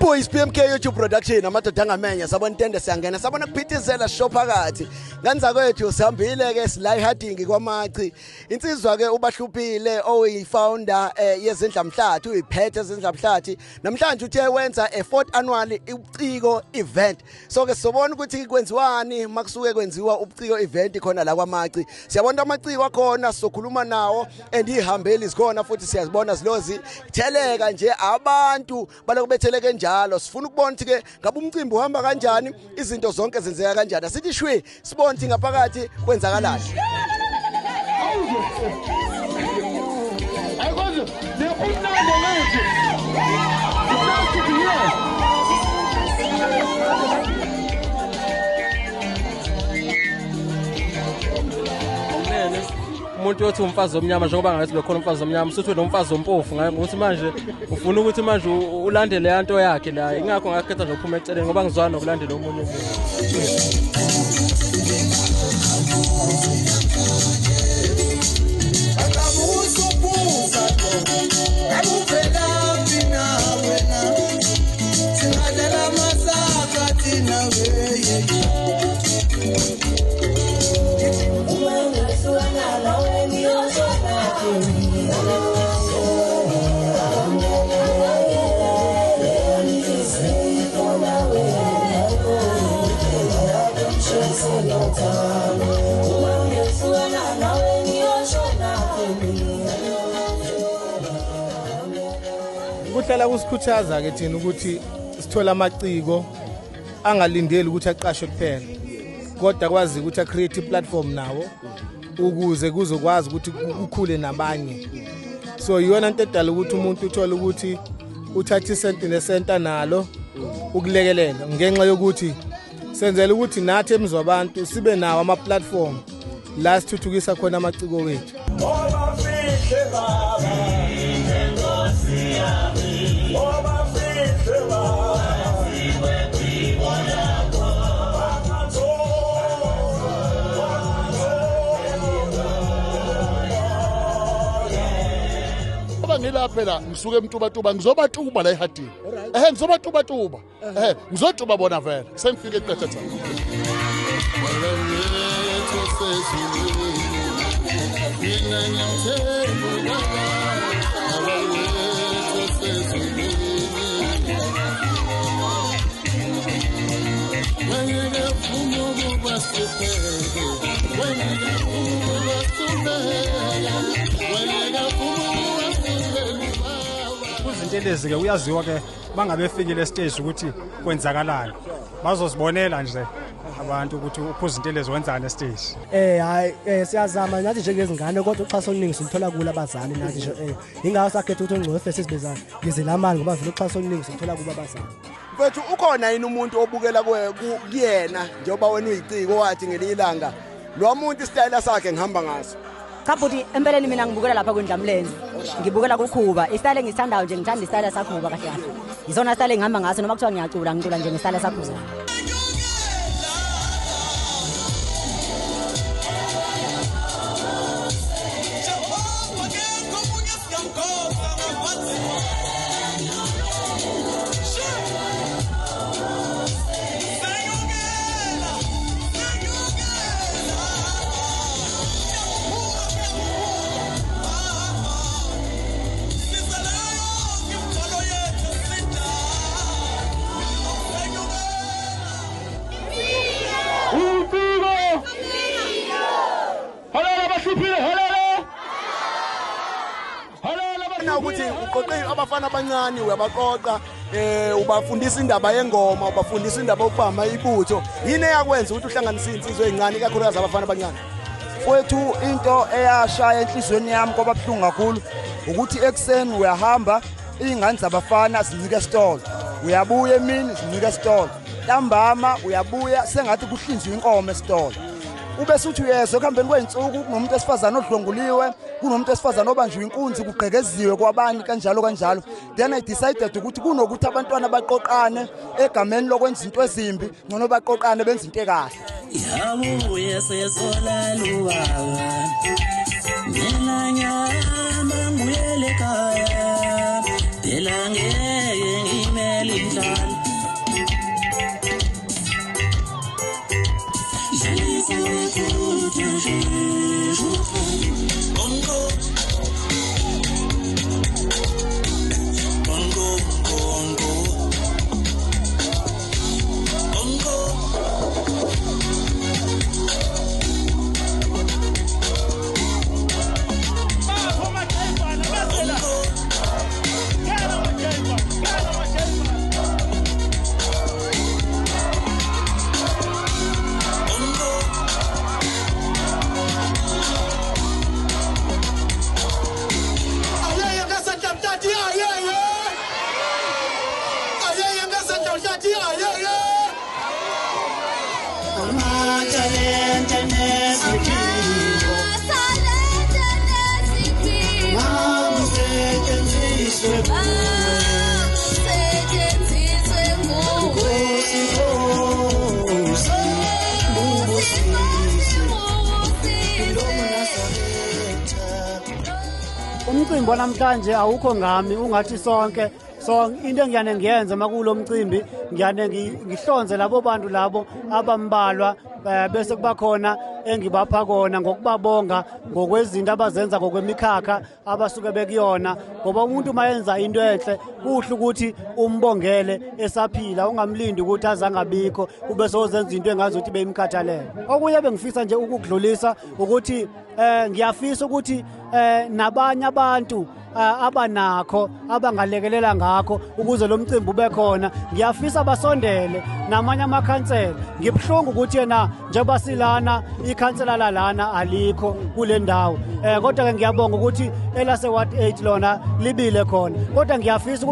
Boys PMK YouTube production amadoda angamenya sabona intende siyangena sabona kuphithizela sho phakathi. Nganza kwethu sihambile ke sila eHarding kwaMachi. Insizwa ke ubahluphile oyi founder yezindlamhlathi uyiphethe ezindlamhlathi. Namhlanje uthe wenza a fourth annual ubuciko event. So ke sizobona ukuthi kwenziwani makusuke kwenziwa ubuciko event khona la kwaMachi. Siyabona amaciko akhona sizokhuluma nawo and ihambeli zikhona futhi siyazibona zilozi theleka nje abantu balokhu betheleke njalo. Sifuna ukubona ukuthi ke ngabe umcimbi uhamba kanjani, izinto zonke zenzeka kanjani. Asithi shwi sibone ukuthi ngaphakathi kwenzakalani. Umuntu othi umfazi omnyama njengoba ngathi bekhona umfazi omnyama usuthi nomfazi ompofu ngokuthi manje ufuna ukuthi manje ulandele yanto yakhe la, ingakho ngakhetha nje ukuphuma eceleni ngoba ngizwana nokulandela omunye umuntu. Kuhlala kusikhuthaza ke thina ukuthi sithole amaciko angalindeli ukuthi aqashwe kuphela, kodwa kwazi ukuthi a-create platform nawo ukuze kuzokwazi ukuthi kukhule nabanye. So iyona into edala ukuthi umuntu uthole ukuthi uthatha isenti nesenta nalo ukulekelela, ngenxa yokuthi senzela ukuthi nathi emzwa abantu sibe nawo ama-platform la sithuthukisa khona amaciko wethu. Ngilapha la ngisuke eMtubatuba ngizobatuba la eHarding. Ngizobatuba. Ngizotuba bona vele. Sengifike eqethetha. Izintelezi ke uyaziwa ke bangabe fikile stage ukuthi kwenzakalani, bazozibonela nje abantu ukuthi uphuza intelezi wenzani stage. Hayi siyazama nathi njengezingane, kodwa uxhaso oluningi siluthola kulo abazali nathi nje. Ingakho sakhetha ukuthi ongcono sesibeza ngezelamani ngoba vele uxhaso oluningi siluthola kubo abazali. Mfethu, ukhona yini umuntu obukela kuyena njengoba wena uyiciko wathi ngelinye ilanga lo muntu isitayela sakhe ngihamba ngaso? Cha futhi empeleni mina ngibukela lapha kwindlamlenze, ngibukela kukhuba. Isitayela engisithandayo nje, ngithanda isitayela sakhuba kahle kahle. Isona isitayela engihamba ngaso, noma kuthiwa ngiyacula ngicula nje ngesitayela sakhuba. Ukuthi uqoqe abafana abancane uyabaqoqa, ubafundisa indaba yengoma, ubafundisa indaba yokubamba ibutho. Yini eyakwenza ukuthi uhlanganise insizwe ezincane ikakhulukazi abafana abancane? Mfowethu, into eyashaya enhliziyweni yami kwaba buhlungu kakhulu ukuthi ekuseni uyahamba iy'ngane zabafana zincike esitolo, uyabuya emini zincike esitolo, ntambama uyabuya sengathi kuhlinzwe inkomo esitolo. Ube suthi uyezwa ekuhambeni kwey'nsuku kunomuntu wesifazane odlwenguliwe, kunomuntu wesifazane obanjwe inkunzi, kugqekeziwe kwabanye kanjalo kanjalo. Then I decided ukuthi kunokuthi abantwana baqoqane egameni lokwenza into ezimbi, ngcono baqoqane benze into ekahle. Yabuye sesolala mina nyama ngibuyele ekhaya, phela ngeke ngimele. indlala. Dlalisa Bongo Bongo Bongo Bongo. Umcimbi wanamhlanje awukho ngami, ungathi sonke. So into engiyane ngiyenze makulo mcimbi, ngiyane ngihlonze labo bantu labo abambalwa, bese kuba khona engibapha kona ngokubabonga ngokwezinto abazenza ngokwemikhakha abasuke bekuyona, ngoba umuntu mayenza into enhle kuhle ukuthi umbongele esaphila, ungamlindi ukuthi azangabikho ube sozenza into engazi ukuthi beyimkhathalele. Okunye bengifisa nje ukukudlulisa ukuthi ngiyafisa ukuthi nabanye abantu abanakho abangalekelela ngakho ukuze lo mcimbi ube khona, ngiyafisa basondele namanye amakhansela. Ngibuhlungu ukuthi yena njengoba silana ikhansela lalana alikho kule ndawo, kodwa ke ngiyabonga ukuthi elase Ward 8 lona libile khona, kodwa ngiyafisa